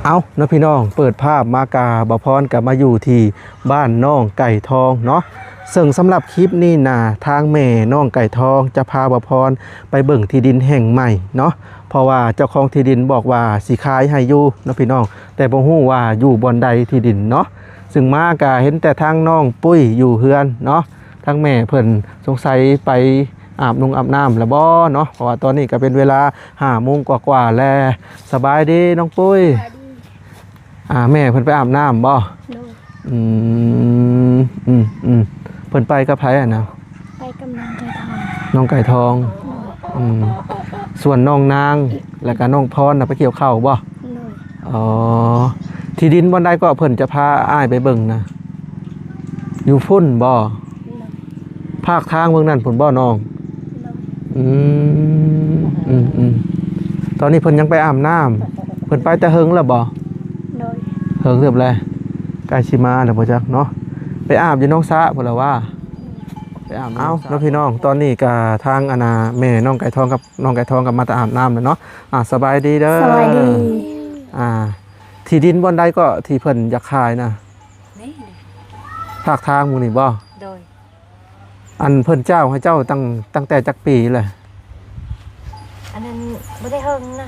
ເອົ້າເນາະພີ່ນ້ອງ, ເປີດພາບມາກະ ບ່າວພອນກະມາຢູ່ທີ່ບ້ານນ້ອງໄກ່ທອງເນາະ. ເຊິ່ງສຳລັບຄລິບນີ້ນະ ທາງແມ່ນ້ອງໄກ່ທອງຈະພາບ່າວພອນໄປເບິ່ງທີ່ດິນແຫ່ງໃໝ່ເນາະ, ເພາະວ່າເຈົ້າຂອງທີ່ດິນບອກວ່າຊິຂາຍໃຫ້ຢູ່ເນາະພີ່ນ້ອງ, ແຕ່ບໍ່ຮູ້ວ່າຢູ່ບ່ອນໃດທີ່ດິນເນາະ. ເຊິ່ງມາກະເຫັນແຕ່ທາງນ້ອງປຸ້ຍຢູ່ເຮືອນເນາະ, ທາງແມ່ເພິ່ນສົງໄສໄປອາບນົງອາບນ້ຳແລ້ວບໍ່ເນາະ, ເພາະວ່າຕອນນີ້ກະເປັນເວລາຫ້າໂມງກວ່າໆແລ້ວ. ສະບາຍດີນ້ອງປຸ້ຍ. ສະບາຍດີ. ອ່າ ແມ່ເພິ່ນໄປອາບນ້ຳບໍ່? ໂດຍ. ອືມ ອືມ ອືມ. ເພິ່ນໄປກັບໃຜຫັ້ນນະ? ໄປກັບນ້ອງໄກ່ທອງ. ນ້ອງໄກ່ທອງ. ໂດຍ. ອືມ. ສ່ວນນ້ອງນາງ ແລ້ວກະນ້ອງພອນນະ ໄປກ່ຽວເຂົ້າບໍ່? ໂດຍ. ອໍ ທີ່ດິນບ່ອນໃດກໍເພິ່ນຈະພາອ້າຍໄປເບິ່ງນະ? ຢູ່ພຸ້ນບໍ່? ໂດຍ. ພາກທາງເບິ່ງນັ້ນພຸ້ນບໍ່ນ້ອງ? ໂດຍ. ອືມ ອືມ ອືມ. ຕອນນີ້ເພິ່ນຍັງໄປອາບນ້ຳ. ເພິ່ນໄປແຕ່ເຫິງແລ້ວບໍ່? ໂດຍ. ເຫິງເຕີບແລ້ວ. ໃກ້ຊິມາແລ້ວບໍ່ຈັກເນາະ. ໄປອາບຢູ່ໜອງສະພຸ້ນລະວ່າ. ໄປອາບ. ເອົ້າເນາະພີ່ນ້ອງ, ຕອນນີ້ກະທາງອັນນ່າ ແມ່ນ້ອງໄກ່ທອງກັບ ນ້ອງໄກ່ທອງກໍມາແຕ່ອາບນ້ຳແລ້ວເນາະ. ອ່າ ສະບາຍດີເດີ. ສະບາຍດີ. ອ່າ ທີ່ດິນບ່ອນໃດກໍທີ່ເພິ່ນຢາກຂາຍນະ? ນີ້ ພາກທາງໝູ່ນີ້ບໍ່? ໂດຍ. ອັນເພິ່ນເຈົ້າໃຫ້ເຈົ້າຕັ້ງ ຕັ້ງແຕ່ຈັກປີແລ້ວ? ອັນນັ້ນບໍ່ໄດ້ເຫິງນະ.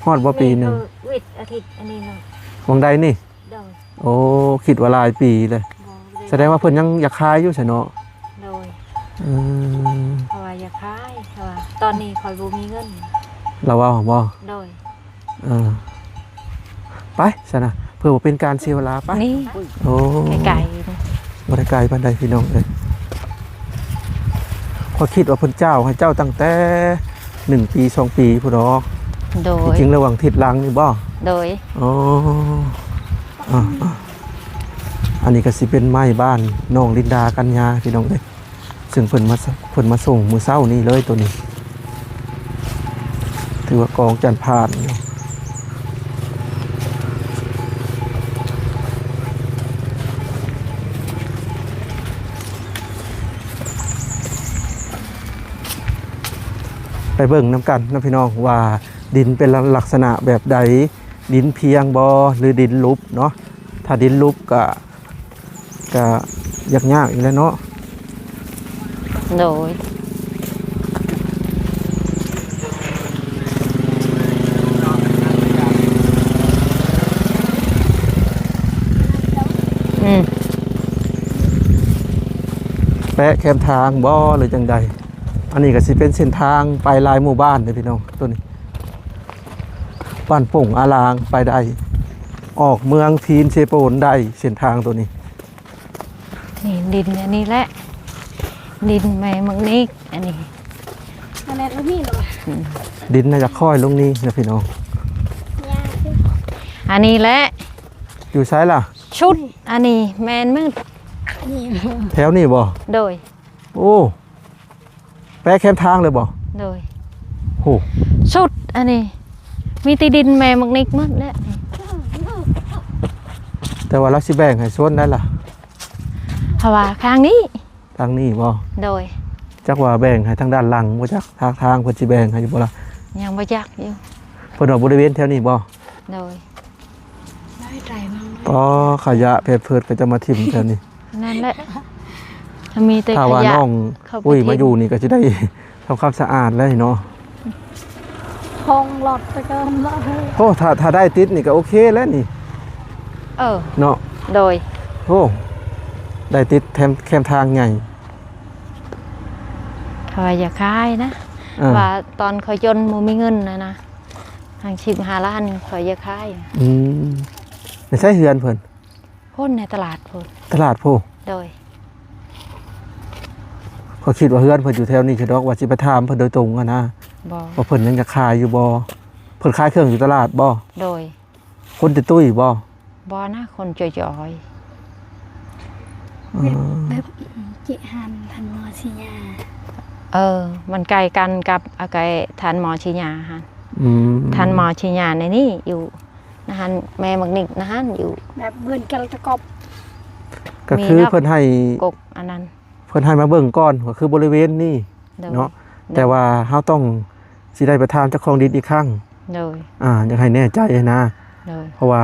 ຮອດບໍ່ປີໜຶ່ງ? ແມ່ນ ເພິ່ນວິດອາທິດອັນນີ້ເນາະ. ຫວ່າງໃດນີ້? ໂດຍ. ໂອ້ ຄິດວ່າຫຼາຍປີເລີຍ. ບໍ່ ບໍ່ໄດ້. ສະແດງວ່າເພິ່ນຍັງຢາກຂາຍຢູ່ຊັ້ນເນາະ? ໂດຍ. ອືມ ເພາະວ່າຢາກຂາຍ, ເພາະວ່າຕອນນີ້ຂ້ອຍບໍ່ມີເງິນ. ລາວເວົ້າບໍ່? ໂດຍ. ເອີ ໄປຊັ້ນນະ ເພື່ອບໍ່ເປັນການເສຍເວລາ. ໄປ. ນີ້. ໂອ້ ໄກໆ. ບໍ່ໄດ້ໄກປານໃດພີ່ນ້ອງເອີຍ. ຂ້ອຍຄິດວ່າເພິ່ນເຈົ້າໃຫ້ເຈົ້າຕັ້ງແຕ່ໜຶ່ງປີສອງປີພຸ້ນດອກ. ໂດຍ. ຈິງໆແລ້ວຫວ່າງທິດຫຼັງນີ້ບໍ່? ໂດຍ. ອໍ ອ່າໆ ອັນນີ້ກໍຊິເປັນໄມ້ບ້ານນ້ອງລິນດາ ກັນຍາ ພີ່ນ້ອງເອີຍ. ເຊິ່ງເພິ່ນມາ ເພິ່ນມາສົ່ງມື້ເຊົ້ານີ້ເລີຍໂຕນີ້. ຖືວ່າກອງຈັນພານຢູ່. ໄປເບິ່ງນຳກັນເນາະພີ່ນ້ອງ ວ່າດິນເປັນລັກສະນະແບບໃດ, ດິນພຽງບໍ່ ຫຼື ດິນຫຼຸບເນາະ. ຖ້າດິນຫຼຸບກະ ກະຍາກໆອີກແຫຼະເນາະ. ໂດຍ. ອືມ ແປະແຄມທາງບໍ່ ຫຼື ຈັ່ງໃດ? ອັນນີ້ກໍຊິເປັນເສັ້ນທາງໄປຫຼາຍໝູ່ບ້ານເດ້ພີ່ນ້ອງ ໂຕນີ້. ບ້ານໂປ່ງອາລາງໄປໄດ້, ອອກເມືອງພີນເຊໂປນໄດ້ ເສັ້ນທາງໂຕນີ້. ນີ້ດິນອັນນີ້ແຫຼະ ດິນແມ່ໝາກນິກອັນນີ້. ອັນນັ້ນລະມີເນາະ. ອືມ ດິນໜ້າຈະຄ່ອຍລົງນີ້ນະພີ່ນ້ອງ. ອັນນີ້ແຫຼະ. ຢູ່ໃສລະ? ຊຸດອັນນີ້ແມ່ນໝົດ. ອັນນີ້ ແຖວນີ້ບໍ່? ໂດຍ. ໂອ້ ແປະແຄມທາງເລີຍບໍ່? ໂດຍ. ໂຫ ສຸດອັນນີ້ ມີແຕ່ດິນແມ່ໝາກນິກໝົດແຫຼະ. ແຕ່ວ່າລາວຊິແບ່ງໃຫ້ສວນໃດລະ? ເພາະວ່າທາງນີ້. ທາງນີ້ບໍ່? ໂດຍ. ຈັກວ່າແບ່ງໃຫ້ທາງດ້ານຫຼັງບໍ່ຈັກ, ທາງ ທາງເພິ່ນຊິແບ່ງໃຫ້ຢູ່ບໍ່ລະ? ຍັງບໍ່ຈັກຢູ່. ເພິ່ນວ່າບໍລິເວນແຖວນີ້ບໍ່? ໂດຍ. ອໍ ຂະຫຍະແພມເພີດກໍຈະມາຖິ້ມແຖວນີ້. ນັ້ນແຫຼະ ມີແຕ່ຂະຫຍະ. ຖ້າວ່ານ້ອງ ເຂົາໄປ ອຸ້ຍ ຖິ້ມ ມາຢູ່ນີ້ກໍຊິໄດ້ທຳຄວາມສະອາດແລ້ວເນາະ. ຫ້ອງຫຼອດໄປກ່ອນເນາະ. ໂອ້ ຖ້າ ຖ້າໄດ້ຕິດນີ້ກໍໂອເຄແລ້ວນີ້. ເອີ ເນາະ. ໂດຍ. ໂອ້ ໄດ້ຕິດແຄມ ແຄມທາງໃຫຍ່. ຂ້ອຍຢາກຂາຍນະ. ອ່າ ວ່າຕອນຂ້ອຍຈົນບໍ່ມີເງິນນະນະ ທາງສິບຫ້າລ້ານ ຂ້ອຍຢາກຂາຍ. ອືມ ໃນໃສເຮືອນເພິ່ນ? ພຸ້ນໃນຕະຫຼາດພຸ້ນ. ຕະຫຼາດພຸ້ນ. ໂດຍ. ຂ້ອຍຄິດວ່າເຮືອນເພິ່ນຢູ່ແຖວນີ້ຊະດອກ ວ່າຊິໄປຖາມເພິ່ນໂດຍຕົງຫັ້ນນະ. ບໍ່. ວ່າເພິ່ນຍັງຈະຂາຍຢູ່ບໍ່? ເພິ່ນຂາຍເຄື່ອງຢູ່ຕະຫຼາດບໍ່? ໂດຍ. ຄົນຕຸ້ຍໆບໍ່? ບໍ່ນະ ຄົນຈ່ອຍໆ. ເອີ ແບບ ແບບ ເຈະຫັນ ທ່ານໝໍສີຍາ. ເອີ ມັນໃກ້ກັນກັບ ອາ ໃກ້ທ່ານໝໍສີຍາຫັ້ນ. ອືມ ທ່ານໝໍສີຍາໃນນີ້ຢູ່ ນະຫັ້ນ ແມ່ໝາກນິກນະຫັ້ນຢູ່ ແບບເໝືອນກັນຕະກອບ. ກໍຄືເພິ່ນໃຫ້ກົກອັນນັ້ນ ເພິ່ນໃຫ້ມາເບິ່ງກ່ອນ ກໍຄືບໍລິເວນນີ້. ໂດຍ. ເນາະ. ໂດຍ. ແຕ່ວ່າເຮົາຕ້ອງຊິໄດ້ໄປຖາມເຈົ້າຂອງດິນອີກຄັ້ງ. ໂດຍ. ອ່າ ຢາກໃຫ້ແນ່ໃຈນະ. ໂດຍ ເພາະວ່າ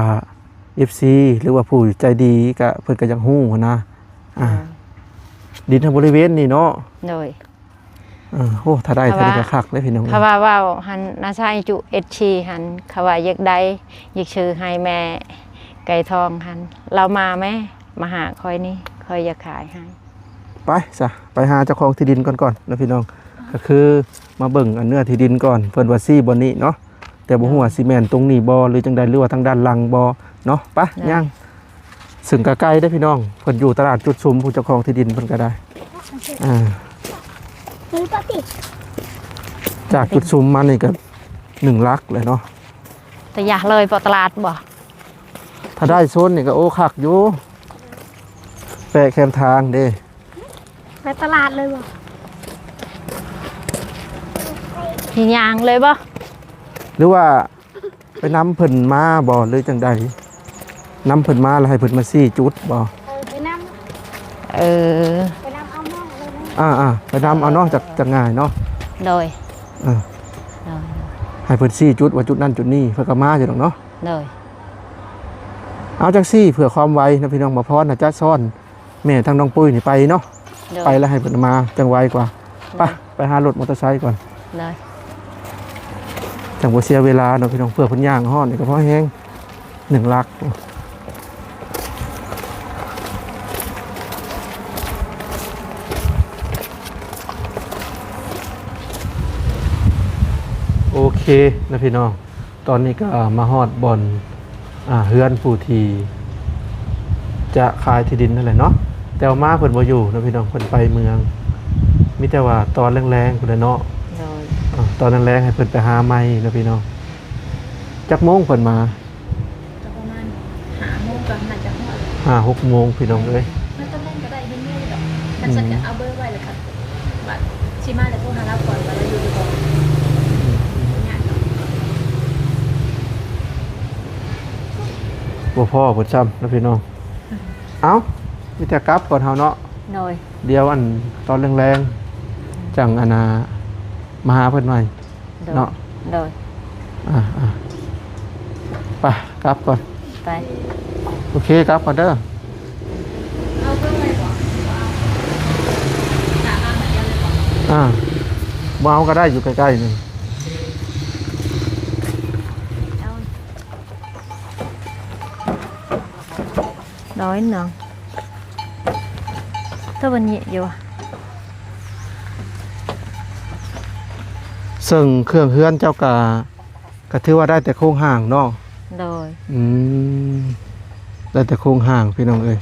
ເອັຟຊີ ຫຼືວ່າຜູ້ໃຈດີກະ ເພິ່ນກະຢາກຮູ້ຫັ້ນນະ. ອ່າ ໂດຍ ດິນທາງບໍລິເວນນີ້ເນາະ. ໂດຍ ເອີ ໂອ້ ຖ້າໄດ້ເທົ່ານີ້ກະຄັກເດ້ພີ່ນ້ອງ. ເຂົາວ່າເວົ້າຫັ້ນ ນ້າຊາຍຈຸເອັດຊີຫັ້ນ ເຂົາວ່າຢາກໄດ້ ຢາກຊື້ໃຫ້ແມ່ໄກ່ທອງຫັ້ນ ລາວມາແມ້ ມາຫາຂ້ອຍນີ້ ຂ້ອຍຢາກຂາຍໃຫ້. ໄປຊະ ໄປຫາເຈົ້າຂອງທີ່ດິນກ່ອນກ່ອນນະພີ່ນ້ອງ. ກະຄືມາເບິ່ງອັນເນື້ອທີ່ດິນກ່ອນ ເພິ່ນວ່າຊີ້ບ່ອນນີ້ເນາະ ແຕ່ບໍ່ຮູ້ວ່າຊິແມ່ນຕົງນີ້ບໍ່ ຫຼືຈັ່ງໃດ ຫຼືວ່າທາງດ້ານຫຼັງບໍ່ເນາະ. ໄປ ໂດຍ ຍ່າງ ເຊິ່ງກະໄກເດ້ພີ່ນ້ອງ ເພິ່ນຢູ່ຕະຫຼາດຈຸດຊຸມ ຜູ້ເຈົ້າຂອງທີ່ດິນເພິ່ນກະໄດ້. ອ່າ ຈາກຈຸດຊຸມມານີ້ກະໜຶ່ງຫຼັກແຫຼະເນາະ. ແຕ່ຢາກເລີຍບໍ່ຕະຫຼາດບໍ່? ຖ້າໄດ້ໂຊນນີ້ກະໂອຄັກຢູ່ ແປະແຄມທາງເດ້. ໄປຕະຫຼາດເລີຍບໍ່? ຊິຍ່າງເລີຍບໍ່? ຫຼືວ່າໄປນຳເພິ່ນມາບໍ່ ຫຼືຈັ່ງໃດ? ນຳເພິ່ນມາແລ້ວໃຫ້ເພິ່ນມາຊີ້ຈຸດບໍ່? ເອີ ໄປນຳ ເອີ ໄປນຳເອົານ້ອງເລີຍນະ. ອ່າໆ ໄປນຳເອົາເນາະ ຈັກ ຈັກງ່າຍເນາະ. ໂດຍ ເອີ ໂດຍ ໃຫ້ເພິ່ນຊີ້ຈຸດວ່າຈຸດນັ້ນຈຸດນີ້ ເພິ່ນກະມາຢູ່ດອກເນາະ. ໂດຍ ເອົາຈັ່ງຊີ້ ເພື່ອຄວາມໄວນະພີ່ນ້ອງ ບ່າວພອນນະຈະຊ້ອນ ແມ່ທາງນ້ອງປຸ້ຍນີ້ໄປເນາະ. ໂດຍ ໄປແລ້ວໃຫ້ເພິ່ນມາຈັ່ງໄວກວ່າ. ໂດຍ ໄປ ໄປຫາລົດມໍເຕີໄຊກ່ອນ. ໂດຍ ຈັ່ງບໍ່ເສຍເວລາເນາະພີ່ນ້ອງ ເພື່ອເພິ່ນຍ່າງຮອດນີ້ກະພໍແຮງ ໜຶ່ງຫຼັກ. ໂອເຄນະພີ່ນ້ອງ. ຕອນນີ້ກະມາຮອດບ່ອນ ອ່າ ເຮືອນຜູ້ທີ່ຈະຂາຍທີ່ດິນຫັ້ນແຫຼະເນາະ ແຕ່ວ່າມາເພິ່ນບໍ່ຢູ່ເນາະພີ່ນ້ອງ ເພິ່ນໄປເມືອງ. ມີແຕ່ວ່າຕອນແລງໆພຸ້ນແຫຼະເນາະ. ໂດຍ ອ່າ ຕອນແລງໆໃຫ້ເພິ່ນໄປຫາໃໝ່ເນາະພີ່ນ້ອງ. ຈັກໂມງເພິ່ນມາ? ກະປະມານຫ້າໂມງກະໜ້າຈະຮອດ ຫ້າຫົກໂມງພີ່ນ້ອງເອີຍ. ມາຕອນແລງກະໄດ້ ເຫັນຢູ່ດອກ. ຄັນຊັ້ນກະເອົາເບີໄວ້ແລ້ວກະ ບາດຊິມາແລ້ວໂທຫາລາວກ່ອນວ່າລາວຢູ່ຫຼືບໍ່. ບໍ່ພໍ້ເພິ່ນຊ້ຳເນາະພີ່ນ້ອງ. ເອົ້າ ມີແຕ່ກັບກ່ອນເຮົາເນາະ. ໂດຍ ດຽວອັນຕອນແລງໆ ຈັ່ງອັນນ່າ ມາຫາເພິ່ນໃໝ່. ໂດຍ ເນາະ ໂດຍ ອ່າໆ ໄປ ກັບກ່ອນ ໄປ ໂອເຄ ກັບກ່ອນເດີ. ອ່າ ບໍ່ເອົາກະໄດ້ ຢູ່ໃກ້ໆນີ້. ນ້ອຍເນາະ ແຕ່ວ່ານີ້ຢູ່ ເຊິ່ງເຄື່ອງເຮືອນເຈົ້າກະ ກະຖືວ່າໄດ້ແຕ່ໂຄງຮ່າງເນາະ. ໂດຍ ອືມ ໄດ້ແຕ່ໂຄງຮ່າງພີ່ນ້ອງເອີຍ.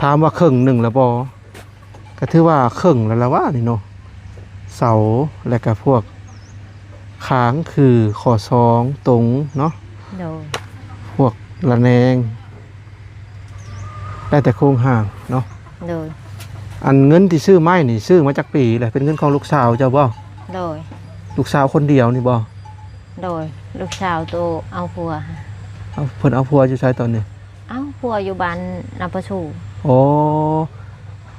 ຖາມວ່າເຄິ່ງໜຶ່ງແລ້ວບໍ່? ກະຖືວ່າເຄິ່ງແລ້ວລະຫວານີ້ເນາະ ເສົາ ແລະກະພວກຄາງ ຄື ຂໍ້ສອງ ຕົງເນາະ. ໂດຍ ພວກລະແນງ ໄດ້ແຕ່ໂຄງຮ່າງເນາະ. ໂດຍ ອັນເງິນທີ່ຊື້ໄມ້ນີ້ ຊື້ມາຈັກປີແລ້ວ? ເປັນເງິນຂອງລູກສາວເຈົ້າບໍ່? ໂດຍ ລູກສາວຄົນດຽວນີ້ບໍ່? ໂດຍ ລູກສາວໂຕເອົາຜົວ. ເອົາ ເພິ່ນເອົາຜົວຢູ່ໃສຕອນນີ້? ເອົາຜົວຢູ່ບ້ານນາປະຊູ. ອໍ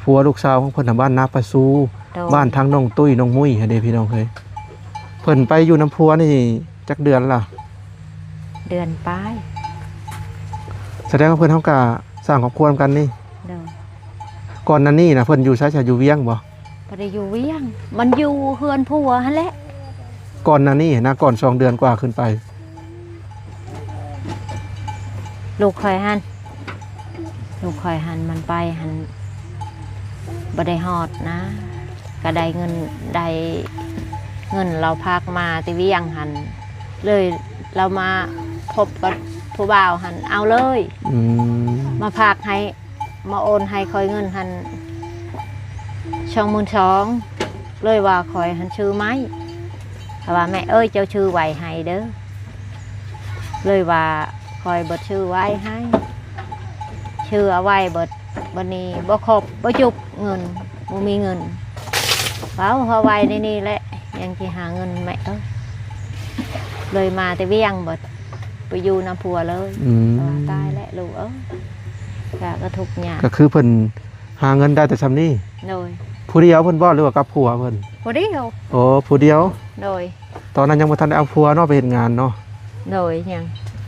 ຜົວລູກສາວຂອງເພິ່ນນະ ບ້ານນາປະຊູ. ໂດຍ ບ້ານທາງນ້ອງຕຸ້ຍ ນ້ອງມຸ້ຍຫັ້ນເດພີ່ນ້ອງເອີຍ. ເພິ່ນໄປຢູ່ນຳຜົວນີ້ຈັກເດືອນລະ? ເດືອນປາຍ. ສະແດງວ່າເພິ່ນເຮົາກະສ້າງຄອບຄົວນຳກັນນີ້. ໂດຍ ກ່ອນໜ້ານີ້ນະ ເພິ່ນຢູ່ໃສຊະ? ຢູ່ວຽງບໍ່? ບໍ່ໄດ້ຢູ່ວຽງ ມັນຢູ່ເຮືອນຜົວຫັ້ນແຫຼະ. ກ່ອນໜ້ານີ້ນະ ກ່ອນສອງເດືອນກວ່າຂຶ້ນໄປ. ລູກຂ້ອຍຫັ້ນ ລູກຂ້ອຍຫັ້ນ ມັນໄປຫັ້ນ ບໍ່ໄດ້ຮອດນະ ກະໄດ້ເງິນ ໄດ້ເງິນລາວຝາກມາແຕ່ວຽງຫັ້ນ ເລີຍລາວມາພົບກັບຜູ້ບ່າວຫັ້ນ ເອົາເລີຍ. ອືມ ມາຝາກໃຫ້ ມາໂອນໃຫ້ຂ້ອຍເງິນຫັ້ນສອງໝື່ນສອງ ເລີຍວ່າຂ້ອຍຫັ້ນຊື້ໄມ້. ເຂົາວ່າ ແມ່ເອີຍ ເຈົ້າຊື້ໄວ້ໃຫ້ເດີ. ເລີຍວ່າຂ້ອຍບໍ່ຊື້ໄວ້ໃຫ້ ຊື້ເອົາໄວ້ເບິດ ບັດນີ້ບໍ່ຄົບ ບໍ່ຈຸບເງິນ ບໍ່ມີເງິນ. ເວົ້າເຮົາໄວ້ໃນນີ້ແຫຼະ ຍັງຊິຫາເງິນແມ່ເອີຍ. ເລີຍມາແຕ່ວຽງ ບໍ່ໄປຢູ່ນຳຜົວເລີຍ. ອືມ ວ່າຕາຍແຫຼະລູກເອີຍ ກະ ກະທຸກຍາກ. ກະຄືເພິ່ນຫາເງິນໄດ້ແຕ່ຊ່ຳນີ້. ໂດຍ ຜູ້ດຽວເພິ່ນບໍ່ ຫຼືວ່າກັບຜົວເພິ່ນ? ຜູ້ດຽວ. ໂອ້ ຜູ້ດຽວ. ໂດຍ ຕອນນັ້ນຍັງບໍ່ທັນໄດ້ເອົາຜົວເນາະ ໄປເຮັດງານເນາະ. ໂດຍ ຍັງ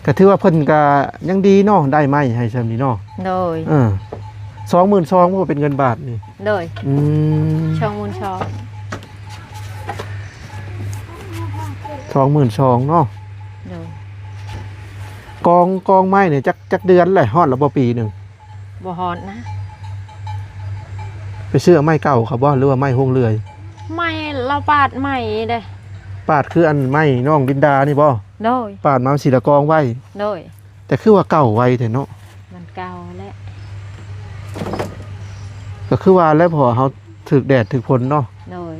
ກໍຖືວ່າເພິ່ນກໍຍັງດີເນາະ ໄດ້ໄມ້ໃຫ້ຊ່ຳນີ້ເນາະ. ໂດຍ ເອີ ສອງໝື່ນສອງບໍ່ ເປັນເງິນບາດນີ້? ໂດຍ ອືມ ສອງໝື່ນສອງ ສອງໝື່ນສອງເນາະ. ໂດຍ ກອງ ກອງໄມ້ນີ້ຈັກ ຈັກເດືອນແຫຼະ ຮອດແລ້ວບໍ່ປີໜຶ່ງ? ບໍ່ຮອດນະ. ໄປຊື້ເອົາໄມ້ເກົ່າເຂົາບໍ່ ຫຼືວ່າໄມ້ໂຮງເລື່ອຍ? ໄມ້ລາວປາດໃໝ່ເດ້. ປາດຄືອັນໄມ້ນ້ອງລິນດານີ້ບໍ່? ໂດຍ ປາດມາຊິລະກອງໄວ້. ໂດຍ ແຕ່ຄືວ່າເກົ່າໄວແທ້ເນາະ. ມັນເກົ່າແຫຼະ ກໍຄືວ່າແຫຼະ ເພາະວ່າເຮົາຖືກແດດຖືກຝົນເນາະ. ໂດຍ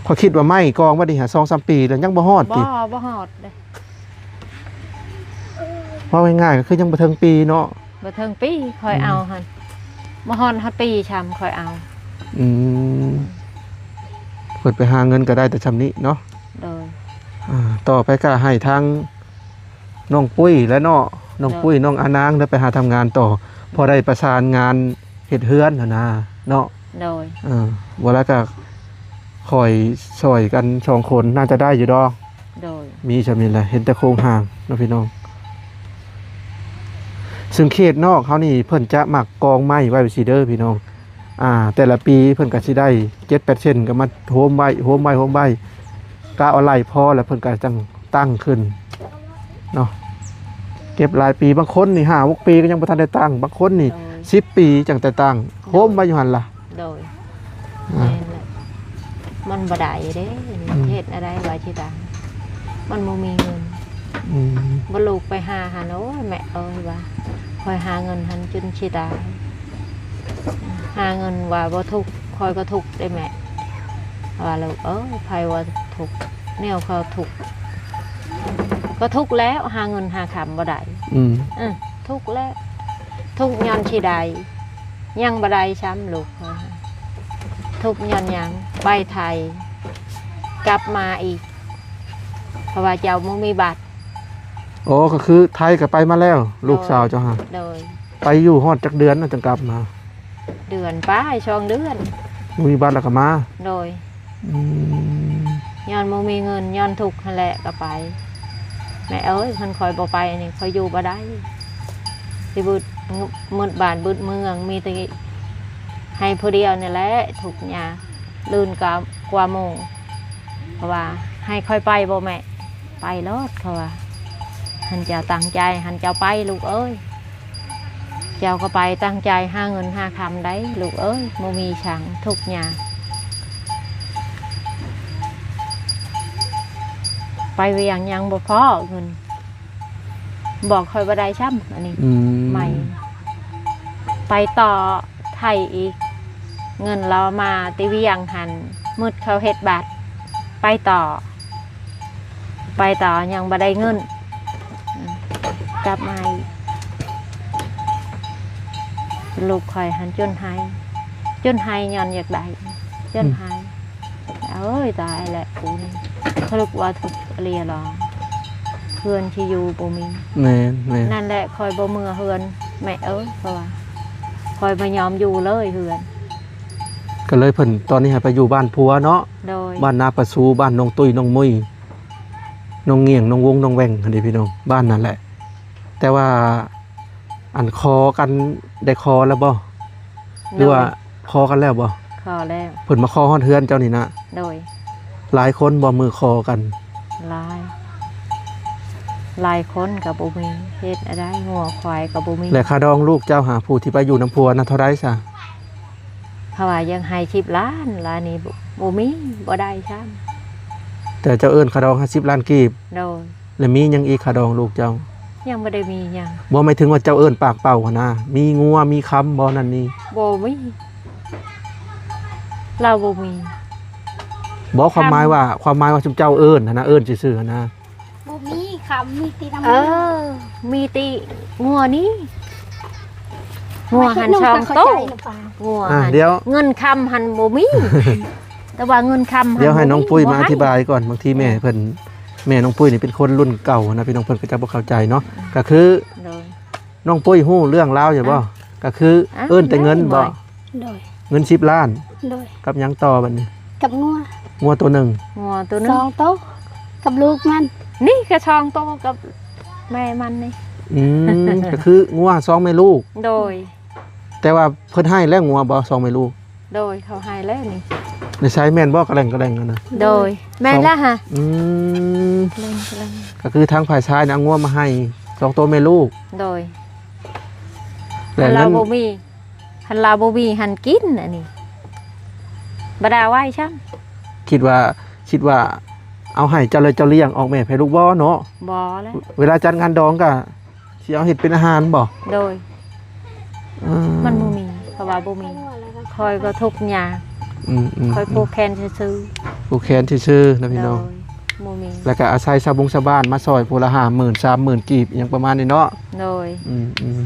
ຂ້ອຍຄິດວ່າໄມ້ກອງໄວ້ນີ້ຫາ ສອງສາມປີແລ້ວ ຍັງບໍ່ຮອດຕິ? ບໍ່ ບໍ່ຮອດເດ້. ເວົ້າງ່າຍໆ ກໍຄືຍັງບໍ່ເຖິງປີເນາະ. ບໍ່ເຖິງປີ ຂ້ອຍ ອືມ ເອົາຫັ້ນ ບໍ່ຮອດ ຮອດປີຊ້ຳ ຂ້ອຍເອົາ. ອືມ ເພິ່ນໄປຫາເງິນກໍໄດ້ແຕ່ຊ່ຳນີ້ເນາະ. ໂດຍ ອ່າ ຕໍ່ໄປກໍໃຫ້ທາງນ້ອງປຸ້ຍແຫຼະເນາະ ນ້ອງ ໂດຍ ປຸ້ຍ ນ້ອງອານາງ ໄດ້ໄປຫາທຳງານຕໍ່ ພໍໄດ້ປະສານງານເຮັດເຮືອນຫັ້ນນະເນາະ. ໂດຍ ເອີ ບໍ່ແລ້ວກໍຄ່ອຍຊ່ອຍກັນສອງຄົນ ໜ້າຈະໄດ້ຢູ່ດອກ. ໂດຍ ມີຊ່ຳນີ້ແຫຼະ ເຫັນແຕ່ໂຄງຮ່າງເນາະພີ່ນ້ອງ. ຊຶ່ງເຂດນອກເຮົານີ້ ເພິ່ນຈະມັກກອງໄມ້ໄວ້ຊີ້ເດີພີ່ນ້ອງ. ອ່າ ແຕ່ລະປີເພິ່ນກໍຊິໄດ້ເຈັດແປດເຊັນ ກໍມາໂຮມໄວ້ ໂຮມໄວ້ ໂຮມໄວ້ ກະເອົາໄລ່ພໍແລ້ວ ເພິ່ນກໍຈັ່ງຕັ້ງຂຶ້ນເນາະ. ເກັບຫຼາຍປີ ບາງຄົນນີ້ຫ້າຫົກປີກໍຍັງບໍ່ທັນໄດ້ຕັ້ງ ບາງຄົນນີ້ ໂດຍ ສິບປີຈັ່ງໄດ້ຕັ້ງ ໂຮມໄວ້ຢູ່ຫັ້ນລະ. ໂດຍ ອ່າ ແມ່ນແຫຼະ ມັນບໍ່ໄດ້ເດ້. ອືມ ເຮັດແນວໃດວ່າຊິໄດ້ ມັນບໍ່ມີເງິນ. ອືມ ບໍ່ ລູກໄປຫາຫັ້ນ ໂອ້ຍ ແມ່ເອີຍ ວ່າຂ້ອຍຫາເງິນຫັ້ນຈົນຊິຕາຍ ຫາເງິນວ່າບໍ່ທຸກ ຂ້ອຍກໍທຸກເດ້ແມ່ ວ່າ ລູກເອີຍ ໃຜວ່າທຸກ ແນວເຂົາທຸກ ກໍທຸກແລ້ວ ຫາເງິນຫາຄຳບໍ່ໄດ້. ອືມ ເອີ ທຸກແລ້ວ ທຸກຍ້ອນຊິໄດ້ ຍັງບໍ່ໄດ້ຊ້ຳລູກຂ້ອຍ ທຸກຍ້ອນຫຍັງ ໄປໄທ ກັບມາອີກ ເພາະວ່າເຈົ້າບໍ່ມີບັດ. ອໍ ກໍຄືໄທກໍໄປມາແລ້ວ ໂດຍ ລູກສາວເຈົ້າຫາ? ໂດຍ ໄປຢູ່ຮອດຈັກເດືອນນະ ຈັ່ງກັບມາ? ເດືອນປາຍ ສອງເດືອນ ບໍ່ມີບັດແລ້ວກໍມາ. ໂດຍ ອືມ ຍ້ອນບໍ່ມີເງິນ ຍ້ອນທຸກຫັ້ນແຫຼະກໍໄປ. ແມ່ເອີຍ ຄັນຂ້ອຍບໍ່ໄປນີ້ ຂ້ອຍຢູ່ບໍ່ໄດ້ ຊິບຶດ ໝົດບ້ານບຶດເມືອງ ມີແຕ່ໃຫ້ຜູ້ດຽວນີ້ແຫຼະທຸກຍາກ ລື່ນກວ່າ ກວ່າໝູ່. ເຂົາວ່າ ໃຫ້ຂ້ອຍໄປບໍ່ແມ່? ໄປໂລດ ເຂົາວ່າ ຄັນເຈົ້າຕັ້ງໃຈ ຄັນເຈົ້າໄປລູກເອີຍ ເຈົ້າກໍໄປ ຕັ້ງໃຈຫາເງິນຫາຄຳໄດ໋ລູກເອີຍ ບໍ່ມີສັງ ທຸກຍາກ ໄປວຽງຍັງບໍ່ພໍເງິນ ບອກຂ້ອຍບໍ່ໄດ້ຊ້ຳ ອັນນີ້ ອືມ ໃໝ່ ໄປຕໍ່ໄທອີກ ເງິນລາວມາແຕ່ວຽງຫັ້ນ ໝົດເຂົາເຮັດບັດ ໄປຕໍ່ ໄປຕໍ່ຍັງບໍ່ໄດ້ເງິນ ອືມ ກັບມາອີກ ລູກຂ້ອຍຫັ້ນຈົນໄຫ້ ຈົນໄຫ້ຍ້ອນຢາກໄດ້ ຈົນໄຫ້. ອືມ ໂອ້ຍ ຕາຍແຫຼະກູນີ້ ເຂົາເອີ້ນວ່າທຸກອີ່ຫຼີລະ ເຮືອນທີ່ຢູ່ບໍ່ມີ. ແມ່ນໆ ນັ້ນແຫຼະ ຂ້ອຍບໍ່ເມືອເຮືອນແມ່ເອີຍ ເພາະວ່າຂ້ອຍບໍ່ຍອມຢູ່ເລີຍເຮືອນ ກໍເລີຍເພິ່ນຕອນນີ້ໃຫ້ໄປຢູ່ບ້ານຜົວເນາະ. ໂດຍ ບ້ານນາປາຊູ ບ້ານນ້ອງຕຸ້ຍ ນ້ອງມຸ້ຍ ນ້ອງງຽງ ນ້ອງວົງ ນ້ອງແວ່ງຫັ້ນເດ້ພີ່ນ້ອງ ບ້ານນັ້ນແຫຼະ. ແຕ່ວ່າ ອັນ ຂໍກັນ ໄດ້ຂໍແລ້ວບໍ່? ໂດຍ ຫຼືວ່າຂໍກັນແລ້ວບໍ່? ຂໍແລ້ວ ເພິ່ນມາຂໍຮອດເຮືອນເຈົ້ານີ້ນະ? ໂດຍ ຫຼາຍຄົນບໍ່ມື້ຂໍກັນ? ຫຼາຍ ຫຼາຍຄົນກໍບໍ່ມີ ເຮັດແນວໃດ ງົວຄວາຍກໍບໍ່ມີ. ແລະ ຄ່າດອງລູກເຈົ້າຫາ ຜູ້ທີ່ໄປຢູ່ນຳຜົວນະ ເທົ່າໃດຊະ? ເພາະວ່າຍັງໃຫ້ສິບລ້ານ ລ້ານນີ້ບໍ່ ບໍ່ມີ ບໍ່ໄດ້ຊ້ຳ. ແຕ່ເຈົ້າເອີ້ນຄ່າດອງຫ້າສິບລ້ານກີບ? ໂດຍ ແລະ ມີຫຍັງອີກ ຄ່າດອງລູກເຈົ້າ? ຍັງບໍ່ໄດ້ມີຫຍັງ. ບໍ່ ໝາຍເຖິງວ່າເຈົ້າເອີ້ນປາກເປົ່າຫັ້ນນະ ມີງົວມີຄຳບໍ່ ນັ້ນນີ້? ບໍ່ມີ ລາວບໍ່ມີ. ບໍ່ ຄຳ ຄວາມໝາຍວ່າ ຄວາມໝາຍວ່າຊຸມເຈົ້າເອີ້ນຫັ້ນນະ ເອີ້ນຊື່ໆຫັ້ນນະ. ບໍ່ມີຄຳ ມີແຕ່ນ້ຳ ເອີ ມີແຕ່ງົວນີ້ ງົວຫັ້ນສອງໂຕ ງົວ ອ່າ ຫັ້ນ ດຽວ ເງິນຄຳຫັ້ນບໍ່ມີ ແຕ່ວ່າເງິນຄຳຫັ້ນ ດຽວໃຫ້ນ້ອງປຸ້ຍມາອະທິບາຍກ່ອນ ບາງທີແມ່ເພິ່ນ ແມ່ນ້ອງປຸ້ຍນີ້ເປັນຄົນລຸ້ນເກົ່ານະ ພີ່ນ້ອງເພິ່ນກໍຈະບໍ່ເຂົ້າໃຈເນາະ. ອືມ ກໍຄື ໂດຍ ນ້ອງປຸ້ຍຮູ້ເລື່ອງລາວຢູ່ບໍ່? ອ່ະ ກໍຄື ອ່ະ ເອີ້ນແຕ່ເງິນບໍ່? ໂດຍ ເງິນສິບລ້ານ. ໂດຍ ກັບຫຍັງຕໍ່ບັດນີ້? ກັບງົວ ງົວໂຕໜຶ່ງ ງົວໂຕໜຶ່ງ ສອງໂຕ ກັບລູກມັນ ນີ້ກໍສອງໂຕ ກັບ ແມ່ມັນນີ້. ອືມ ກໍຄືງົວສອງແມ່ລູກ. ໂດຍ. ແຕ່ວ່າເພິ່ນໃຫ້ແລ້ວ ງົວບໍ່ ສອງແມ່ລູກ? ໂດຍ ເຂົາໃຫ້ແລ້ວນີ້. ໃນໃສແມ່ນບໍ່ ກະແຫຼ່ງກະແຫຼ່ງຫັ້ນນະ? ໂດຍ ແມ່ນແລ້ວຫະ. ອືມ ກະແຫຼ່ງກະແຫຼ່ງ ກໍຄືທາງຝ່າຍຊາຍນະ ເອົາງົວມາໃຫ້ສອງໂຕແມ່ລູກ. ໂດຍ. ແລ້ວເງິນ ຄັນລາວບໍ່ມີ ຄັນລາວບໍ່ມີຫັ້ນກິນອັນນີ້ ບໍ່ໄດ້ເອົາໄວ້ຊ້ຳ. ຄິດວ່າ ຄິດວ່າເອົາໃຫ້ເຈົ້າແລ້ວເຈົ້າລ້ຽງອອກແມ່ໃຫ້ລູກບໍ່ເນາະ? ບໍ່ແລ້ວ. ເວລາຈັດງານດອງກະ ຊິເອົາເຮັດເປັນອາຫານບໍ່? ໂດຍ. ເອີ ມັນບໍ່ມີ ເພາະວ່າບໍ່ມີ ຂ້ອຍກໍທຸກຍາກ. ອືມໆໆ ຂ້ອຍຜູກແຂນຊື່ໆ ຜູກແຂນຊື່ໆນະພີ່ນ້ອງ. ໂດຍ ບໍ່ມີ. ແລ້ວກໍອາໄສຊາວບົງຊາວບ້ານມາຊ່ອຍຜູ້ລະຫ້າໝື່ນ ສາມໝື່ນກີບ ຫຍັງປະມານນີ້ເນາະ. ໂດຍ. ອືມ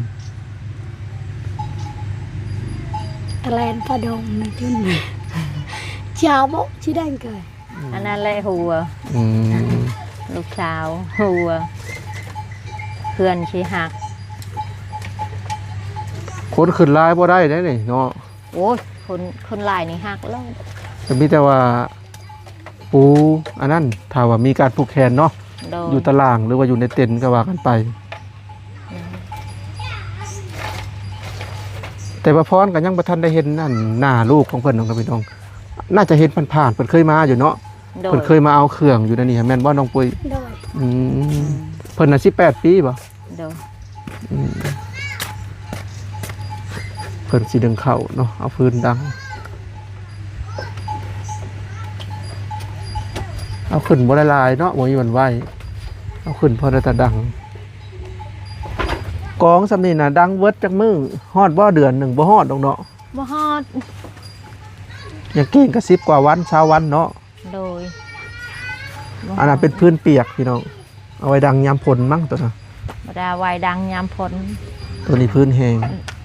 ໆ ຕະແລນປະດົງນະຈຸນ ຈາວບໍ່ຊິໄດ້ເກີຍ. ອັນນັ້ນແຫຼະຫົວ. ອືມ ລູກສາວຫົວ ເພື່ອນຊິຮັກ. ຄົນຂຶ້ນຫຼາຍບໍ່ໄດ້ເດ້ນີ້ເນາະ. ໂອ້ຍ ຄົນ ຄົນຫຼາຍນີ້ຮັກໂລດ. ກໍມີແຕ່ວ່າປູອັນນັ້ນ ຖ້າວ່າມີການຜູກແຂນເນາະ. ໂດຍ. ຢູ່ຕາລາງ ຫຼືວ່າຢູ່ໃນເຕັນກໍວ່າກັນໄປ. ແຕ່ວ່າພອນກໍຍັງບໍ່ທັນໄດ້ເຫັນອັນໜ້າລູກຂອງເພິ່ນດອກເນາະພີ່ນ້ອງ. ໜ້າຈະເຫັນຜ່ານໆ ເພິ່ນເຄີຍມາຢູ່ເນາະ. ໂດຍ. ເພິ່ນເຄີຍມາເອົາເຄື່ອງຢູ່ໃນນີ້ ແມ່ນບໍ່ນ້ອງປຸ້ຍ? ໂດຍ. ອືມ ອືມ ເພິ່ນນະສິບແປດປີບໍ່? ໂດຍ. ອືມ ເພິ່ນຊິດຶງເຂົ້າເນາະ ເອົາຟືນດັງ ເອົາຂຶ້ນບໍ່ໄດ້ຫຼາຍເນາະ ບໍ່ມີບ່ອນໄວ້ ເອົາຂຶ້ນພໍໄດ້ແຕ່ດັງ. ກອງສ່ຳນີ້ນະ ດັງເບິດຈັກມື້? ຮອດບໍ່ເດືອນໜຶ່ງ? ບໍ່ຮອດດອກເນາະ. ບໍ່ຮອດ. ຍັງເກັ່ງກະສິບກວ່າວັນ ຊາວວັນເນາະ. ໂດຍ. ອັນນັ້ນເປັນຟືນປຽກພີ່ນ້ອງ ເອົາໄວ້ດັງຍາມຝົນມັ້ງໂຕນັ້ນ. ບໍ່ໄດ້ເອົາໄວ້ດັງຍາມຝົນ. ໂຕນີ້ຟືນແຫ້ງ.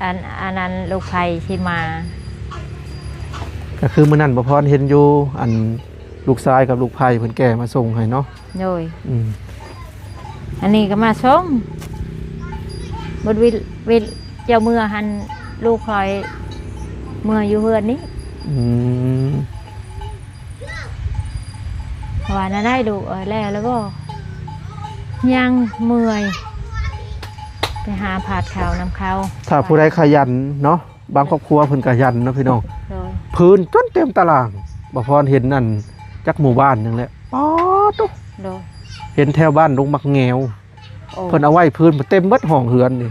ອັນ ອັນນັ້ນລູກໃຜຊິມາ. ກໍຄືມື້ນັ້ນບໍ່ພອນເຫັນຢູ່ ອັນລູກຊາຍກັບລູກໃພ້ເພິ່ນແກ່ມາສົ່ງໃຫ້ເນາະ. ໂດຍ. ອືມ ອັນນີ້ກໍມາສົ່ງ ເບິດວິດ ວິດເຈົ້າເມືອຫັ້ນ ລູກຂ້ອຍເມືອຢູ່ເຮືອນນີ້. ອືມ ວ່າແນວໃດລູກເອີຍ ແລ້ວແລ້ວບໍ່? ຍັງ ເມື່ອຍ ໄປຫາພາດເຂົ້ານຳເຂົາ. ຖ້າຜູ້ໃດຂະຫຍັນເນາະ ບາງຄອບຄົວເພິ່ນກະຫຍັນເນາະພີ່ນ້ອງ. ໂດຍ. ຟືນຈົນເຕັມຕາລາງ ບໍ່ພອນເຫັນນັ້ນຈັກໝູ່ບ້ານຫຍັງແຫຼະ ປາດໂທ້. ໂດຍ. ເຫັນແຖວບ້ານດົງໝາກແງວ. ໂອ້. ເພິ່ນເອົາໄວ້ຟືນເຕັມເບິດຫ້ອງເຮືອນນີ້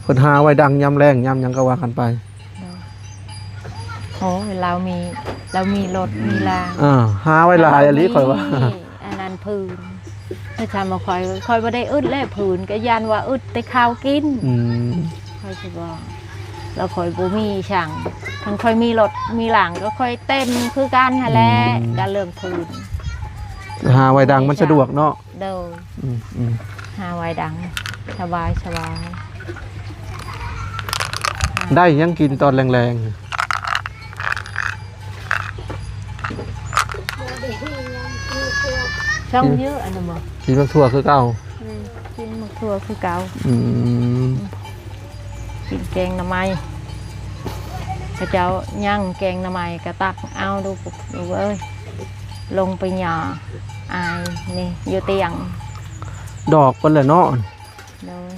ເພິ່ນຫາໄວ້ດັງຍາມແລ້ງຍາມຫຍັງກໍວ່າກັນໄປ. ໂດຍ. ໂອ້ຍ ລາວມີ ລາວມີລົດມີລາ. ເອີ ຫາໄວ້ຫຼາຍອີ່ຫຼີຂ້ອຍວ່າ. ອັນນັ້ນຟືນ ຄືທຳວ່າຂ້ອຍ ຂ້ອຍບໍ່ໄດ້ອຶດແຫຼະຟືນ ກໍຢ້ານວ່າອຶດແຕ່ເຂົ້າກິນ. ອືມ ຂ້ອຍຊິບອກ ແລ້ວຂ້ອຍບໍ່ມີຊ່າງ ຄັນຂ້ອຍມີລົດມີລາງກໍຂ້ອຍເຕັມຄືກັນຫັ້ນແຫຼະ. ອືມ ການເລື່ອງຟືນ ຫາໄວ້ດັງມັນສະດວກເນາະ. ໂດຍ. ອືມໆ ຫາໄວ້ດັງ ສະບາຍ ສະບາຍ. ໄດ້ຫຍັງກິນຕອນແລງໆ? ຊ່ອງເຍອະອັນນັ້ນບໍ່? ກິນໝາກຖົ່ວຄືເກົ່າ. ອືມ ກິນໝາກຖົ່ວຄືເກົ່າ. ອືມ ກິນແກງໜໍ່ໄມ້ ເຂົາເຈົ້າຍັງແກງໜໍ່ໄມ້ ກະຕັກເອົາ ລູກເອີຍ. ລົງໄປຫຍ້າອາຍນີ້ຢູ່ຕຽງ ດອກເພິ່ນແຫຼະເນາະ. ໂດຍ.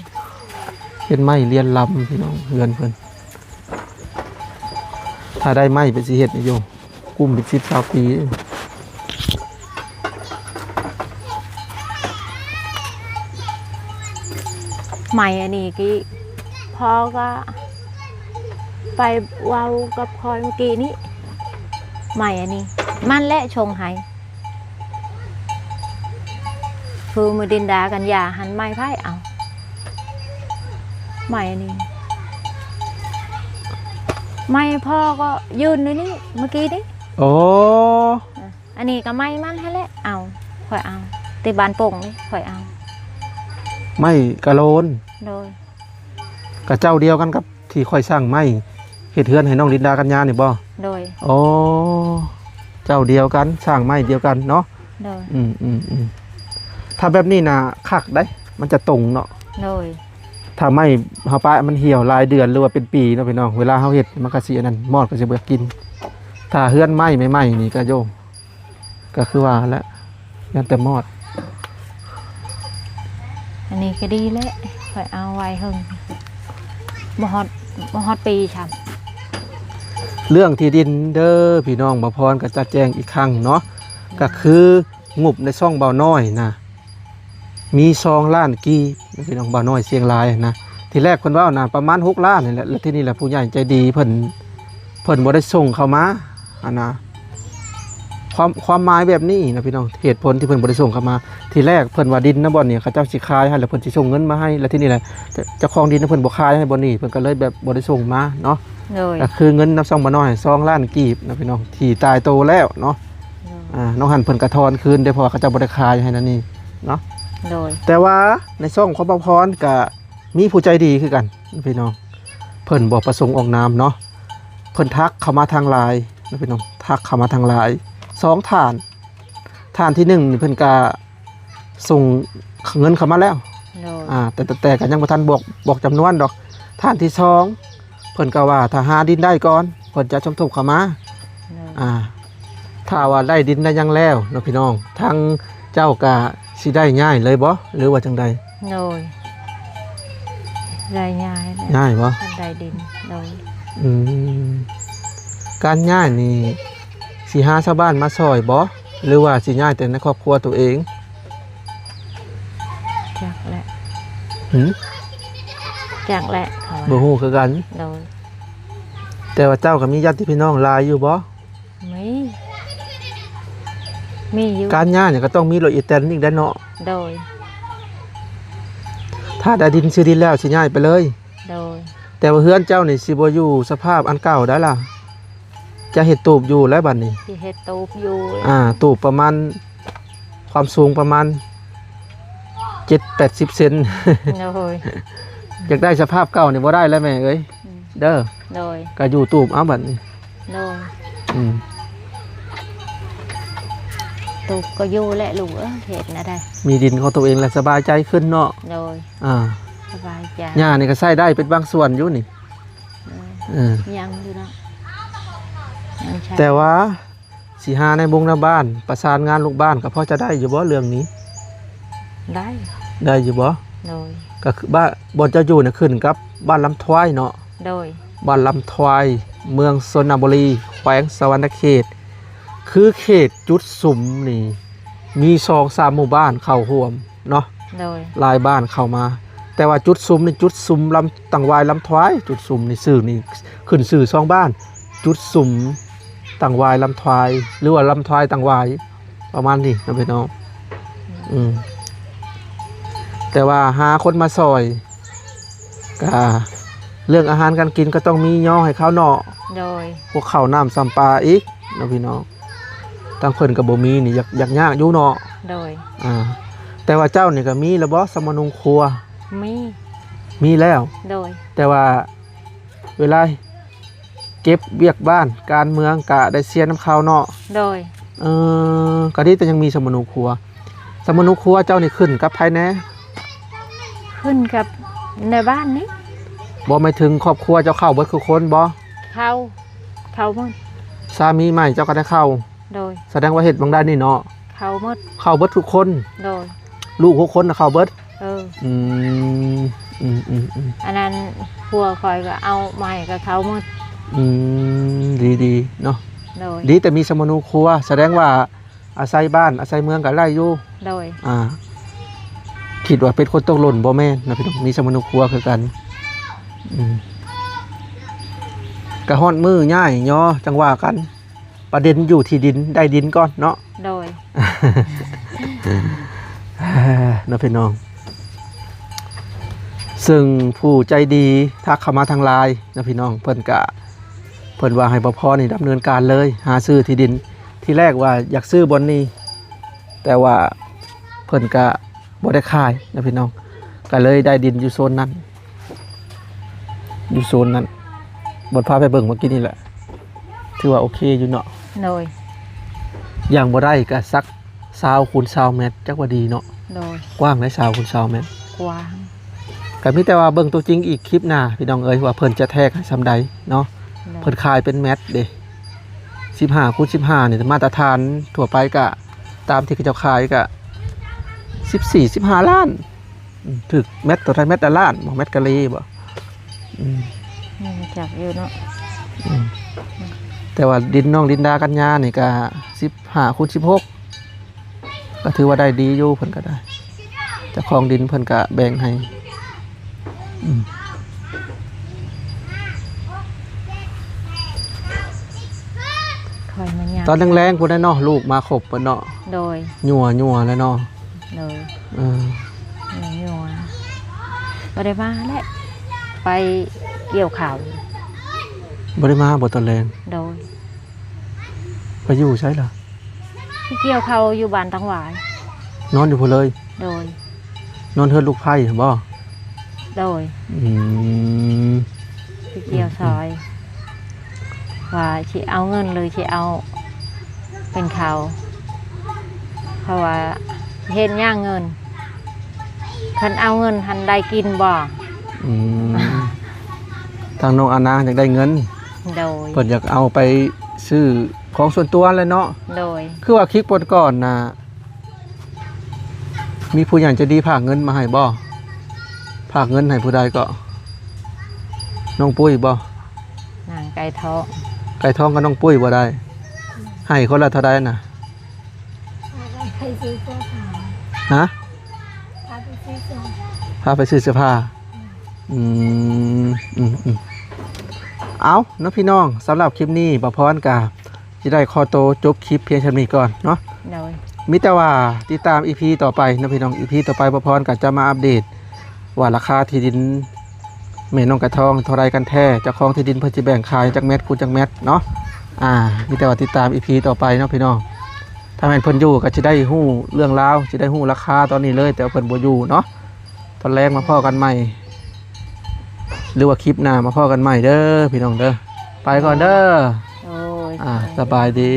ເຮັດໄມ້ລຽນລຳພີ່ນ້ອງ ເຮືອນເພິ່ນ ຖ້າໄດ້ໄມ້ໄປຊິເຮັດຢູ່ ກຸ້ມເປັນສິບຊາວປີ. ໄມ້ອັນນີ້ກີ້ ພໍ່ກໍໄປເວົ້າກັບຂ້ອຍມື້ກີ້ນີ້ ໄມ້ອັນນີ້ ມັນແຫຼະຊົງໃຫ້. ຄືມື້ດິນດາກັນຢາຫັ້ນ ໄມ້ໃຜເອົາ? ໄມ້ອັນນີ້ ໄມ້ພໍ່ກໍຍື່ນຢູ່ນີ້ ມື້ກີ້ນີ້. ໂອ້ ອັນນີ້ກໍໄມ້ມັນຫັ້ນແຫຼະ ເອົາ ຂ້ອຍເອົາ ແຕ່ບ້ານໂປ່ງນີ້ ຂ້ອຍເອົາ. ໄມ້ກະໂລນ. ໂດຍ. ກະເຈົ້າດຽວກັນກັບ ທີ່ຂ້ອຍສັ່ງໄມ້ເຮັດເຮືອນໃຫ້ນ້ອງລິນດາກັນຍານີ້ບໍ່? ໂດຍ. ອໍ ເຈົ້າດຽວກັນ ສ້າງໄມ້ດຽວກັນເນາະ. ໂດຍ. ອືມໆໆ ຖ້າແບບນີ້ນະຄັກໄດ໋ ມັນຈະຕົງເນາະ. ໂດຍ. ຖ້າໄມ້ເຮົາປະໃຫ້ມັນຫ່ຽວຫຼາຍເດືອນ ຫຼືວ່າເປັນປີເນາະພີ່ນ້ອງ ເວລາເຮົາເຮັດມັນກະຊິອັນນັ້ນ ມອດກະຊິບໍ່ຢາກກິນ. ຖ້າເຮືອນໄມ້ໃໝ່ໆນີ້ກະໂຍ ກໍຄືວ່າແຫຼະ ຢ້ານແຕ່ມອດ. ນີ້ກໍດີແຫຼະ ຂ້ອຍເອົາໄວ້ເຫິງ ບໍ່ຮອດ ບໍ່ຮອດປີຊ້ຳ. ເລື່ອງທີ່ດິນເດີພີ່ນ້ອງ ບ່າວພອນກໍຈະແຈ້ງອີກຄັ້ງເນາະ ກໍຄືງົບໃນຊ່ອງບ່າວນ້ອຍນະ ມີສອງລ້ານກີບ ພີ່ນ້ອງ ບ່າວນ້ອຍຊຽງລາຍນະ. ທີແລກເພິ່ນເວົ້ານະ ປະມານຫົກລ້ານນີ້ແຫຼະ ແລ້ວທີນີ້ລະຜູ້ໃຫຍ່ໃຈດີເພິ່ນ ເພິ່ນບໍ່ໄດ້ສົ່ງເຂົ້າມາຫັ້ນນະ. ຄວາມ ຄວາມໝາຍແບບນີ້ນະພີ່ນ້ອງ ເຫດຜົນທີ່ເພິ່ນບໍ່ໄດ້ສົ່ງເຂົ້າມາ ທີແລກເພິ່ນວ່າດິນນະບ່ອນນີ້ ເຂົາເຈົ້າຊິຂາຍໃຫ້ ແລ້ວເພິ່ນຊິສົ່ງເງິນມາໃຫ້ ແລ້ວທີນີ້ແຫຼະ ເຈົ້າ ເຈົ້າຂອງດິນນະເພິ່ນບໍ່ຂາຍໃຫ້ບ່ອນນີ້ ເພິ່ນກໍເລີຍແບບບໍ່ໄດ້ສົ່ງມາເນາະ. ໂດຍ ກໍຄືເງິນນຳຊ່ອງບ່າວນ້ອຍສອງລ້ານກີບນະພີ່ນ້ອງ ທີ່ຕາຍໂຕແລ້ວເນາະ. ໂດຍ ອ່າ ນ້ອງຫັ້ນເພິ່ນກໍທອນຄືນເດ້ ເພາະວ່າເຂົາເຈົ້າບໍ່ໄດ້ຂາຍໃຫ້ນັ້ນນີ້ເນາະ. ໂດຍ ແຕ່ວ່າໃນຊ່ອງຂອງບ່າວພອນກໍ ມີຜູ້ໃຈດີຄືກັນພີ່ນ້ອງ ເພິ່ນບໍ່ປະສົງອອກນາມເນາະ ເພິ່ນທັກເຂົ້າມາທາງ LINE ນະພີ່ນ້ອງ ທັກເຂົ້າມາທາງ LINE ສອງທ່ານ. ທ່ານທີໜຶ່ງນີ້ເພິ່ນກະສົ່ງເງິນເຂົ້າມາແລ້ວ ໂດຍ ອ່າ ແຕ່ ແຕ່ ແຕ່ກໍຍັງບໍ່ທັນບອກ ບອກຈຳນວນດອກ. ທ່ານທີສອງ ເພິ່ນກໍວ່າຖ້າຫາດິນໄດ້ກ່ອນ ເພິ່ນຈະສົມທົບເຂົ້າມາ ໂດຍ ອ່າ ຖ້າວ່າໄດ້ດິນໄດ້ຫຍັງແລ້ວເນາະພີ່ນ້ອງ ທາງເຈົ້າກະຊິໄດ້ຍ້າຍເລີຍບໍ່ ຫຼືວ່າຈັ່ງໃດ? ໂດຍ ໄດ້ຍ້າຍແຫຼະ ຍ້າຍບໍ່? ຄັນໄດ້ດິນ ໂດຍ ອືມ ການຍ້າຍນີ້ຊິຫາຊາວບ້ານມາຊ່ອຍບໍ່ ຫຼືວ່າຊິຍ້າຍແຕ່ໃນຄອບຄົວໂຕເອງ? ຈັກແຫຼະ ຫື? ຈັກແຫຼະ ເຂົາວ່າ ບໍ່ຮູ້ຄືກັນ ໂດຍ ແຕ່ວ່າເຈົ້າກໍມີຍາດຕິພີ່ນ້ອງຫຼາຍຢູ່ບໍ່? ມີ ມີຢູ່ ການຍ້າຍນີ້ກໍຕ້ອງມີລົດອີແຕນອີກແຫຼະເນາະ ໂດຍ ຖ້າໄດ້ດິນ ຊື້ດິນແລ້ວຊິຍ້າຍໄປເລີຍ ໂດຍ ແຕ່ວ່າເຮືອນເຈົ້ານີ້ຊິບໍ່ຢູ່ສະພາບອັນເກົ່າໄດ໋ລະ ຈະເຮັດຕູບຢູ່ແລ້ວບັດນີ້ ຊິເຮັດຕູບຢູ່ ອ່າ ຕູບປະມານ ຄວາມສູງປະມານເຈັດແປດສິບເຊັນ ໂດຍ ຢາກໄດ້ສະພາບເກົ່ານີ້ບໍ່ໄດ້ແລ້ວແມ່ເອີຍ ອືມ ເດີ ໂດຍ ກໍຢູ່ຕູບເອົາບັດນີ້ ໂດຍ ອືມ ຕູບກໍຢູ່ແຫຼະລູກເອີຍ ເຮັດແນວໃດ ມີດິນຂອງຕົວເອງແລ້ວສະບາຍໃຈຂຶ້ນເນາະ ໂດຍ ອ່າ ສະບາຍໃຈ ຫຍ້ານີ້ກໍໃຊ້ໄດ້ເປັນບາງສ່ວນຢູ່ນີ້ ໂດຍ ເອີ ຍັງຢູ່ເນາະ ຍັງໃຊ້ ແຕ່ວ່າ ຊິຫາໃນມຸງໃນບ້ານ ປະສານງານລູກບ້ານ ກໍພໍຈະໄດ້ຢູ່ບໍ່ເລື່ອງນີ້? ໄດ້ ໄດ້ຢູ່ບໍ່? ໂດຍ ກໍຄືບ້ານ ບ່ອນເຈົ້າຢູ່ນະ ຂຶ້ນກັບບ້ານລຳທວາຍເນາະ? ໂດຍ ບ້ານລຳທວາຍ ເມືອງຊົນນະບູລີ ແຂວງສະຫວັນນະເຂດ ຄືເຂດຈຸດສຸມນີ້ ມີສອງສາມໝູ່ບ້ານເຂົ້າຮ່ວມເນາະ? ໂດຍ ຫຼາຍບ້ານເຂົ້າມາ ແຕ່ວ່າຈຸດສຸມນີ້ ຈຸດສຸມລຳ ຕັງຫວາຍ ລຳທວາຍ ຈຸດສຸມນີ້ ຊື່ນີ້ ຂຶ້ນຊື່ສອງບ້ານ ຈຸດສຸມ ຕັງຫວາຍ ລຳທວາຍ ຫຼືວ່າລຳທວາຍ ຕັງຫວາຍ ປະມານນີ້ເນາະພີ່ນ້ອງ ອືມ ແຕ່ວ່າຫາຄົນມາຊ່ອຍ ກະເລື່ອງອາຫານການກິນກໍຕ້ອງມີຍໍໃຫ້ເຂົາເນາະ ໂດຍ ພວກເຂົ້ານ້ຳຊຳປາອີກເນາະພີ່ນ້ອງ ທາງເພິ່ນກໍບໍ່ມີນີ້ ຢາກ ຢາກຍາກຢູ່ເນາະ ໂດຍ ອ່າ ແຕ່ວ່າເຈົ້ານີ້ກໍມີແລ້ວບໍ່ ສະມະນຸງຄົວ? ມີ ມີແລ້ວ ໂດຍ ແຕ່ວ່າ ເວລາເກັບວຽກບ້ານການເມືອງກະໄດ້ເສຍນຳເຂົາເນາະ? ໂດຍ ເອີ ກະດີແຕ່ຍັງມີສຳມະໂນຄົວ. ສຳມະໂນຄົວເຈົ້ານີ້ຂຶ້ນກັບໃຜແດ່? ຂຶ້ນກັບໃນບ້ານນີ້. ບໍ່ ໝາຍເຖິງຄອບຄົວເຈົ້າເຂົ້າເບິດທຸກຄົນບໍ່? ເຂົ້າ ເຂົ້າໝົດ. ສາມີໃໝ່ເຈົ້າກໍໄດ້ເຂົ້າ? ໂດຍ ສະແດງວ່າເຮັດໝ່ອງໃດນີ້ເນາະ ເຂົ້າໝົດ ເຂົ້າເບິດທຸກຄົນ. ໂດຍ ລູກຫົກຄົນນະເຂົ້າເບິດ. ເອີ ອືມ ອືມໆໆ ອັນນັ້ນຜົວຂ້ອຍກໍເອົາໃໝ່ກໍເຂົ້າໝົດ. ອືມ ດີໆເນາະ. ໂດຍ ດີແຕ່ມີສຳມະໂນຄົວ ສະແດງວ່າອາໄສບ້ານອາໄສເມືອງກໍໄດ້ຢູ່. ໂດຍ ອ່າ ຄິດວ່າເປັນຄົນຕົກຫຼົ່ນ ບໍ່ແມ່ນນະພີ່ນ້ອງ ມີສຳມະໂນຄົວຄືກັນ. ອືມ ກະຮອດມື້ຍ້າຍຍໍ ຈັ່ງວ່າກັນ. ປະເດັນຢູ່ທີ່ດິນ ໄດ້ດິນກ່ອນເນາະ. ໂດຍ ເນາະພີ່ນ້ອງ ເຊິ່ງຜູ້ໃຈດີທັກເຂົ້າມາທາງ LINE ເນາະພີ່ນ້ອງ ເພິ່ນກະ ເພິ່ນວ່າໃຫ້ບໍ່ພໍນີ້ດຳເນີນການເລີຍ ຫາຊື້ທີ່ດິນ. ທີແລກວ່າຢາກຊື້ບ່ອນນີ້ ແຕ່ວ່າເພິ່ນກະ ບໍ່ໄດ້ຂາຍນະພີ່ນ້ອງ ກໍເລີຍໄດ້ດິນຢູ່ໂຊນນັ້ນ ຢູ່ໂຊນນັ້ນ ບ່ອນພາໄປເບິ່ງເມື່ອກີ້ນີ້ແຫຼະ ຖືວ່າໂອເຄຢູ່ເນາະ. ໂດຍ ຢ່າງບໍ່ໄດ້ກໍສັກຊາວຄູນຊາວແມັດ ຈັກວ່າດີເນາະ. ໂດຍ ກວ້າງໄດ໋ ຊາວຄູນຊາວແມັດ ກວ້າງ. ກໍມີແຕ່ວ່າເບິ່ງຕົວຈິງອີກຄລິບໜ້າພີ່ນ້ອງເອີຍ ວ່າເພິ່ນຈະແທກໃຫ້ສ່ຳໃດເນາະ. ໂດຍ ເພິ່ນຂາຍເປັນແມັດເດ້ ສິບຫ້າຄູນສິບຫ້ານີ້ ມາດຕະຖານທົ່ວໄປກະ ຕາມທີ່ເຂົາເຈົ້າຂາຍກະ ສິບສີ່ ສິບຫ້າລ້ານ. ອືມ ຖືກແມັດເທົ່າໃດ? ແມັດລະລ້ານບໍ່? ແມັດກະລີບໍ່? ອືມ ຍັງຈັກຢູ່ເນາະ. ອືມ ແຕ່ວ່າດິນນ້ອງລິນດາກັນຍານີ້ກະສິບຫ້າຄູນສິບຫົກ ກໍຖືວ່າໄດ້ດີຢູ່ ເພິ່ນກໍໄດ້ ເຈົ້າຂອງດິນເພິ່ນກໍແບ່ງໃຫ້. ອືມ ຂ້ອຍມາຍາມ ຕອນແລງໆພຸ້ນແຫຼະເນາະ ລູກມາຄົບເພິ່ນເນາະ. ໂດຍ ຍົວໆແຫຼະເນາະ. ໂດຍ ເອີ ຍັວໆ ບໍ່ໄດ້ມາແຫຼະ ໄປກ່ຽວເຂົ້າ. ບໍ່ໄດ້ມາບໍ່ຕອນແລງ? ໂດຍ ໄປຢູ່ໃສລະ? ໄປກ່ຽວເຂົ້າຢູ່ບ້ານຕັງຫວາຍ. ນອນຢູ່ພຸ້ນເລີຍ? ໂດຍ ນອນເຮືອນລູກໃພ້ຫັ້ນບໍ່? ໂດຍ ອືມ ໄປກ່ຽວຊ່ອຍ ອືມ ວ່າຊິເອົາເງິນ ຫຼື ຊິເອົາເປັນເຂົ້າ ເພາະວ່າເຮັດຫຍັງເງິນ ຄັນເອົາເງິນຫັ້ນໄດ້ກິນບໍ່? ອືມ ທາງນ້ອງອານາຢາກໄດ້ເງິນ. ໂດຍ ເພິ່ນຢາກເອົາໄປຊື້ຂອງສ່ວນຕົວແຫຼະເນາະ. ໂດຍ ຄືວ່າຄລິບກ່ອນໆນະ ມີຜູ້ໃຫຍ່ໃຈດີຝາກເງິນມາໃຫ້ບໍ່? ຝາກເງິນໃຫ້ຜູ້ໃດເກາະ? ນ້ອງປຸ້ຍບໍ່? ນາງໄກ່ທອງ ໄກ່ທອງກັບນ້ອງປຸ້ຍບໍ່ໄດ້ ໃຫ້ຄົນລະເທົ່າໃດນະ? ພາໄປຊື້ເສື້ອຜ້າ. ຮະ? ພາໄປຊື້ເສື້ອ ພາໄປຊື້ເສື້ອຜ້າ. ອືມ ອືມ ອືມ ເອົາເນາະພີ່ນ້ອງ ສຳລັບຄລິບນີ້ ບ່າວພອນກະຊິໄດ້ຂໍໂຕຈົບຄລິບພຽງສ່ຳນີ້ກ່ອນເນາະ. ໂດຍ ມີແຕ່ວ່າຕິດຕາມອີພີຕໍ່ໄປເນາະພີ່ນ້ອງ ອີພີຕໍ່ໄປ ບ່າວພອນກະຈະມາອັບເດດວ່າລາຄາທີ່ດິນແມ່ນ້ອງກະທອງເທົ່າໃດກັນແທ້ ເຈົ້າຂອງທີ່ດິນເພິ່ນຊິແບ່ງຂາຍຈັກແມັດຄູນຈັກແມັດເນາະ. ອ່າ ມີແຕ່ວ່າຕິດຕາມອີພີຕໍ່ໄປເນາະພີ່ນ້ອງ ຖ້າແມ່ນເພິ່ນຢູ່ກໍຊິໄດ້ຮູ້ເລື່ອງລາວ ຊິໄດ້ຮູ້ລາຄາຕອນນີ້ເລີຍ ແຕ່ວ່າເພິ່ນບໍ່ຢູ່ເນາະ ຕອນແລງມາພໍ້ກັນໃໝ່ ຫຼືວ່າຄລິບໜ້າມາພໍ້ກັນໃໝ່ເດີພີ່ນ້ອງເດີ. ໄປກ່ອນເດີ. ໂອ້ຍ ອ່າ ສະບາຍດີ.